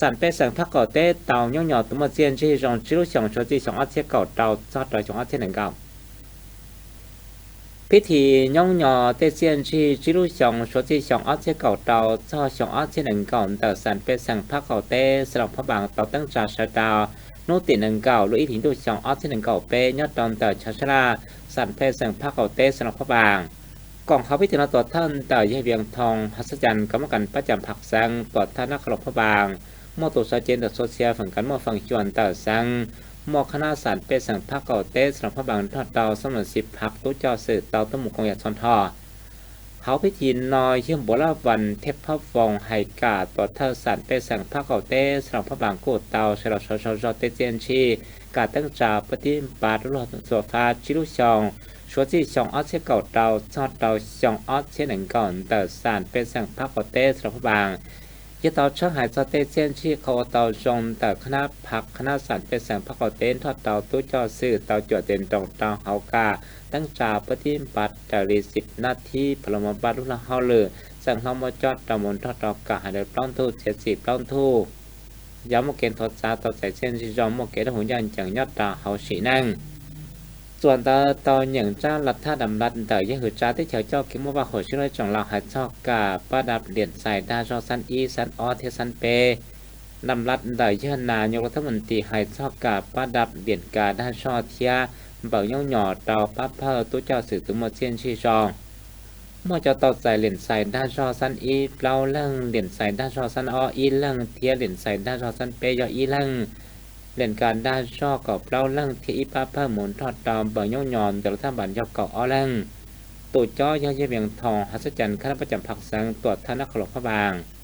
xam pej xeem phab qaum teb tau nyob nyos tus muaj txiaj ntsig zoo tsib lub xyoos suav txij xyoo ob txhiab kaum rau txog rau xyoo ob txhiab nees nkaum. Pib thi nyob nyos tej txiaj ntsig tsib lub xyoos suav txij xyoo ob txhiab kaum rau txog xyoo ob txhiab nees nkaum ntawm xam pej xeem phab qaum teb xeev Loos Phab Npaas tau teeb tsa sawv rau hnub tim nees nkaum lub ib hlis ntuj xyoo ob txhiab nees nkaum peb nyob rau ntawm chaw sab laj xam pej xeem phab qaum teb xeev Loos Phab Npaas. Koom hauv pib thi no tuam thawj ntawm yawg Vias Thoo Hav Xab Cas kom muaj kas pab cas phaj xeev tuam thawj nab qhov Loos Phab Npaas, muaj tus sawv cev ntawm xov xia feem kas muaj feem xyuam ntawm xeev, muaj qhab nab xam pej xeem phab qaum teb xeev Loos Phab Npaas nrog rau xab mas xis phaj tub coj xwm tau tuaj mus koom yam txhua nrho. Hauv pib thi no yawg Npuav Laj Vas Thej Phab Voos hais kam tuam thawj xam pej xeem phab qaum teb xeev Loos Phab Npaas kuj tau sawv los sau sau zog tej txiaj ntsig kam teeb tsa pab tib npav lub luag txuas fab tsib lub xyoos suav txij xyoo ob txhiab kaum rau txog rau xyoo ob txhiab nees nkaum ntawm xam pej xeem phab qaum teb xeev Loos Phab Npaas. Yawg tau tshawb hais txog tej txiaj ntsig qhov ua tau zoo ntawm qhab nab phaj qhab nab xam pej xeem phab qaum teb nrog rau tub coj xwm tau cuam tes nroos rau hauv kam teeb tsa pab tib npav raws li xis nab thib phaj los mus npaj lub luag hauj lwm txeem hlob muab cob rau mus nrog rau kam hais lawv plaub ntug txiav txim plaub ntug. Yog muaj kev nthuav txav tau txais txiaj ntsig zoo muaj kev dawb huv ncaj ncees nyob rau hauv sim neej. Txuas ntawd tau nyeem tsab laj thab dam laj ntawm yawg hwm tsa teb chaws coj kev muaj vaj huam sib lub tsoom laus hais txog kam pab dam liam xais dag zog xab ib xab ob thiab xab peb. Dam laj ntawm yawg nas nyuas lub thab mus tis hais txog kam pab dam liam kas dag zog thiab npaws nyob nyos rau pab phawj tub coj xwm tus muaj txiaj ntsig zoo. Muaj cov tau txais liam xais dag zog xab ib plaub leeg, liam xais dag zog xab ob ib leeg thiab liam xais dag zog xab peb yog ib leeg. Liam kas dag zog kaum plaub leeg thiab ib pab phawj mus nrog rau npaws nyob nyos ntawm lub thab npas yog kaum ob leeg. Tus cob yog yawg Vias Thoo Hav Xab Cas khab nab pab cas phaj xeev tuam thawj nab qhov Loos Phab Npaas.